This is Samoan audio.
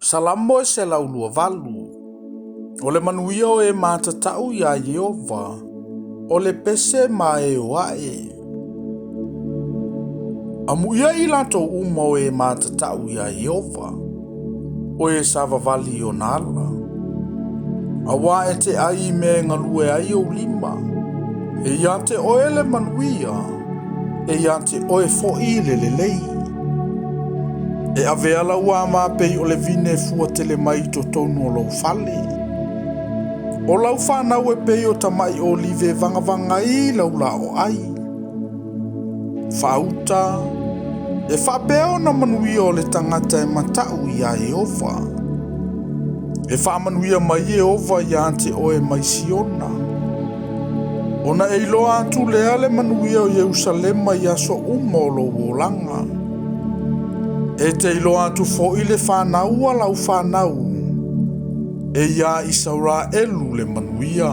Salamo e 128. O le manuia o e matatau iā Ieova, o le pese ma e o aʻe. Amuia i latou uma o e matatau iā Ieova, o e savavali i ona ala. Auā e te ʻai i mea e galue ai ou lima, e ia te oe le manuia, e ia te oe foʻi le lelei. E avea lau ama pei o le vine e fua tele mai i totonu o lou fale. O lau fanau e pei o tamaʻi olive e vagavaga ai lau laoai. Faauta, e faapea ona manuia o le tagata e mataʻu iā Ieova. E faamanuia mai Ieova iā te oe mai Siona. Ona e iloa atu lea le manuia o Ierusalema i aso uma o lou olaga. E te iloa atu foʻi le fanau a lau fanau, e iā Isaraelu le manuia.